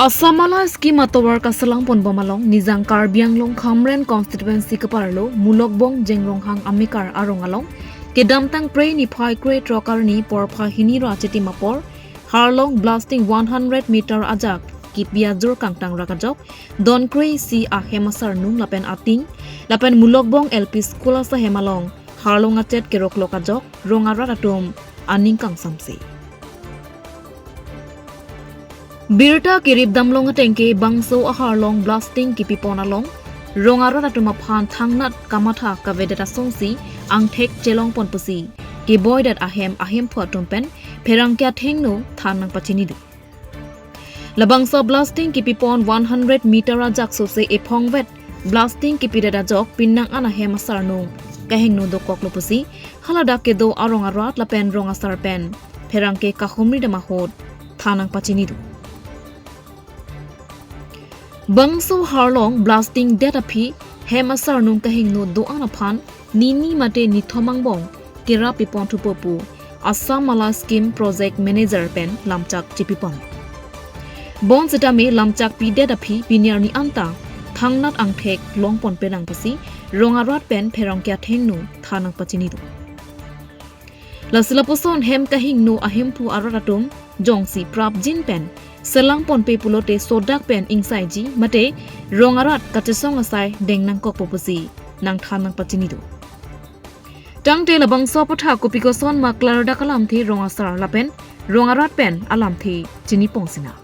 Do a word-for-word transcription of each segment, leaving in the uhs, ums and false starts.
Assamala scheme atovar kaselang ponbom along Nijang Karbi Anglong Khamren constituency keparlo Mulokbong Jeng Ronghang amekar arong along kedamtang Phre niphai kre-throk arni porphai hini ra chitim apor Harlong blasting one hundred meter ajak kipi ajur kangtang rak ajok don kre-isi ahem asarnung lapen ating lapen Mulokbong L P school asahem along Harlong achet keroklok ajok rong arat atum aning kangsamse. Birta kerip damlong atengke bangso aharlong blasting kipipon along rong arat atum aphan thangnat kamatha kavedet asonsi angthek chelong pon pusi keboidet ahem ahemphu atum pen pherangke athengno than nangpachini do. Labangso blasting kipipon one hundred meter ajak sose ephongvet blasting kipidet ajok pinang an ahem asarnung kahingno dokoklo pusi haladak kedo arong arat lapen rong asar pen pherangke kahumri dam ahut than nangpachini do. Bangso harlong blasting det aphi hem asarnung kahingno do-an aphan nini mate nithom angbong kerap pipon thupo pu Assamala scheme project manager pen lamchak chipipon. Bonsitame lamchak pidet aphi pini arni anta thangnat angthek longpon penang pusi rong arat pen pherangke athengno than nangpachini do. Lasi lapuson hem kahingno ahemphu arat atum jongsi prapjin pen selang ponpe pulote sodak pen ingsaiji mate rong arat kachesong asai deng nangkokpo pusi nangthan nangpachini do. Tangte labangso aphuthak kopi koson ma klardak alamthe rong asar lapen rong arat pen alamthe chinipon sinang.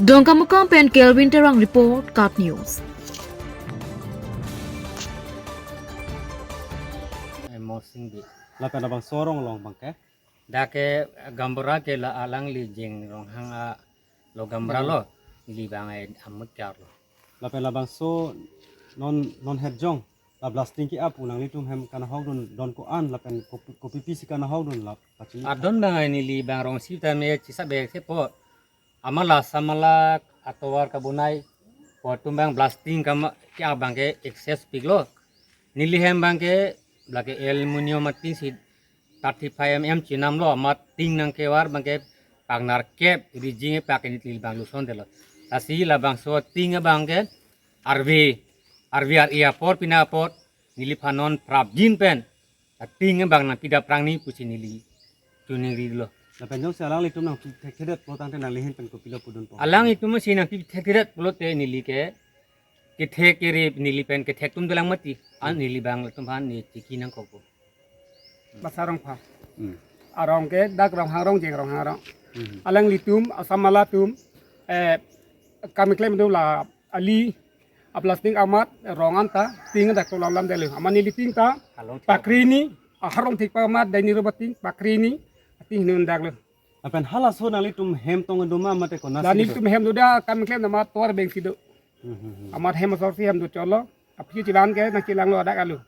Dongkamukam pen Kelvin Terang report, KAT News. Emotion di. Lapen labangso arong along abangke? Dak ke Gaonbura ke la alangli Jeng Ronghang alo Gaonbura lo. Neli abang ai amut karlo. Lapen labangso non non het jong la blasting ke-ap pu nanglitum hem kanahokdun don ko-an lapen kopi kopi pisi kanahokdun la pachini. Adon abang ai neli abang rong sitame chisabek sepo. Amat la Assamala atovar kabonai pu atum abang blasting kama ke abangke excess piklo. Neli hem abangke lake aluminium ating si thirty five mm chinamlo, amat ting nangkevar abangke pak nerkep rijing pak neli abang lusondetlo. Lasi labangso ting abangke arve arve ar-e apor pini apor neliphan non prapjin pen ating abang nangpidap prangni pusi neli chuning rilo. Lapen jongsi alanglitum nangpithekthedet pulo tangte nangli ahin pen kopilo pudunpo? Alanglitum si nangpithekthedet pulote neli ke kethek kere neli pen kethek atum dolang mati. An neli abang atum aphan ne chiki nangkokpo. Basa arong pha. Hmm. Arong ke dak Ronghang arong, Jeng Ronghang arong. Hmm. Alanglitum Assamala atum, eh, kam keklem do la ali a blasting amat rong anta ting dak to lam lam delu. Amat neli ting ta Halong pakri ni, aharong thik pa amat dai ni roba ting pakri ni, ting nun dak lo. Lapen halaso nanglitum hem tong do ma mate konat? Nelitum hem do, dak kam keklem amat tovar bengsi do. Hmm, hmm, hmm. Amat hem asor si hem do cholo. Aphi chilan ke nangchelanglo dak alo.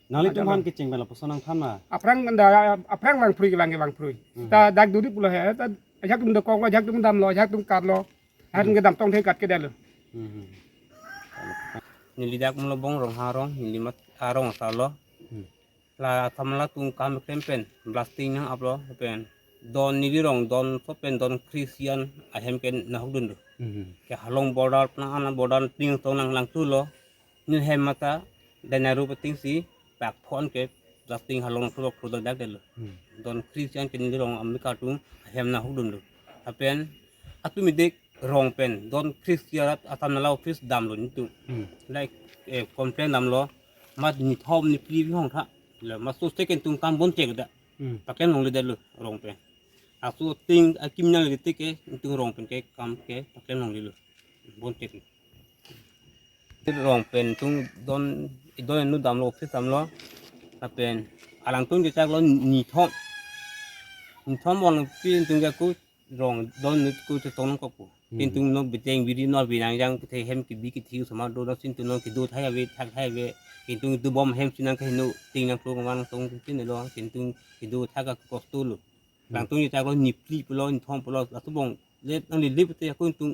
Nanglitum aphan kecheng pen lapuson nangthan ma? Aphrang da aphrang vangphrui kelang ke vangphrui. Hmm. Ta dak duri pulo he, ta ajak atum dokoklo, ajak atum damlo, ajak atum katlo. Ajak atum kedam tong the kat kedetlo. Hmm, hmm. Neli dak Mulokbong Ronghang arong, neli amat arong asarlo. Hmm. La Assamala atum kam keklem pen blasting nang-aplo pen don neli rong don so pen don kre-isi an ahem ke nahokdun do. Hmm. Ke Halong border pna ana border ting tong nang langthulo. Neli hem mata dai ni roba ting si pak phon ke blasting Halong thu product dak detlo. Hmm. Don kre-isi an ke neli rong amekar atum ahem nahokdun do. Lapen atum idik rong pen don kre-isi arat Assamala office damlo nelitum. Hmm. Like, eh, complain damlo, amat nithom niphli bihong tha. La amat so second atum kam bon chek da. Hmm. Paklem longledetlo rong pen. Laso ting akim nangledet ke nelitum rong pen ke kam ke paklem longlelo. Bon chek. Rong pen atum don, don nu damlo, office damlo. Lapen alangtum kechaklo nithom. Nithom bon pi atum ke ku rong don nu ku chetong nangkokpo. Hmm. Pintu non beteng biri nor binang jang kethe hem kebi kethiu sama do nor sintu non kedo thai ave thak thai ave. Pintu dubom hem sinang keheno ting nangklo kemang tong tin lo. Pintu kedo thak ke kosto lo. Hmm. Alangtum kechaklo niphli pulo nithom pulo laso bong le nanglele pute aku intung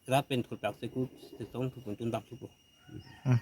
ra pen thurpak se ku chetong thu pun tun dap thupo. Hmm.